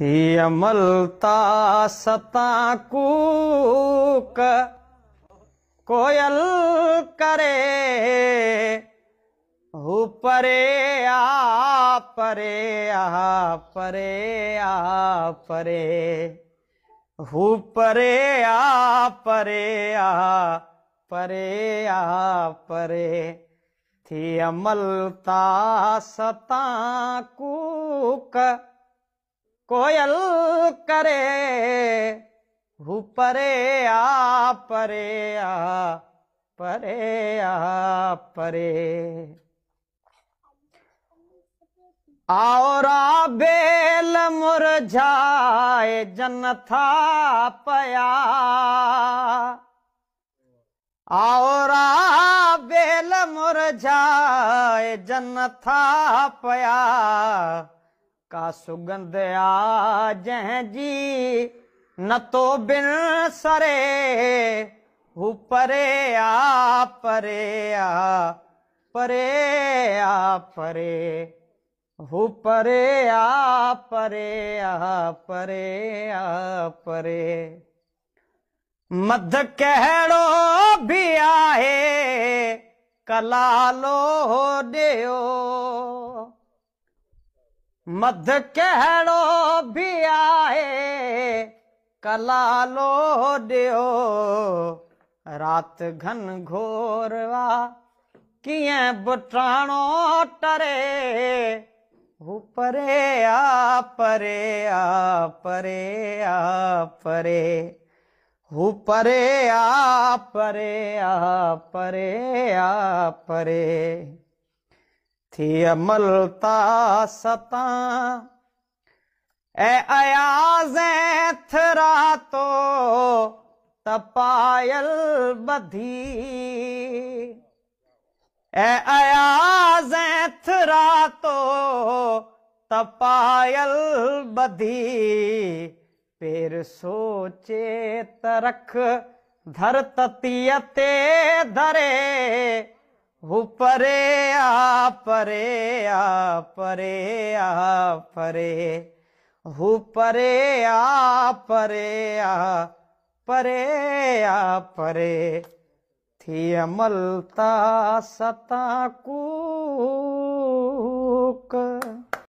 थी अमलता सतां कूक कोयल करे, हू परे आ परे आ परे आ परे, हू परे आ परे आ परे आ परे। थी अमलता सतां कूक कोयल करे, हू परे आ परे आ परे आ परे। आओरा बेल मुरझाए जन था पया, आओरा बेल मुरझाए जन था पया। का सुगंध आ जंहिं जी न तो बिन सरे, हू परे आ परे आ परे आ परे, हू परे आ परे आ परे आ परे। मध कहिड़ो बि आहे कलालो ॾियो, मध कहिड़ो बि आहे कलालो ॾियो। राति घन घोर आ कीअं बुटाणो टरे, हू परे आ परे आ परे आ परे, हू परे आ परे आ परे आ परे। थी अमलता सतां ऐं अयाज़ थरातो त पायल ॿधी, ऐं अयाज़ थरातो त पायल ॿधी। पेर सोचे त रख धर ततीअ ते धरे, हू परे आ परे आ परे आ परे, हू परे आ परे आ परे आ परे। थी अमलता सतां कूक।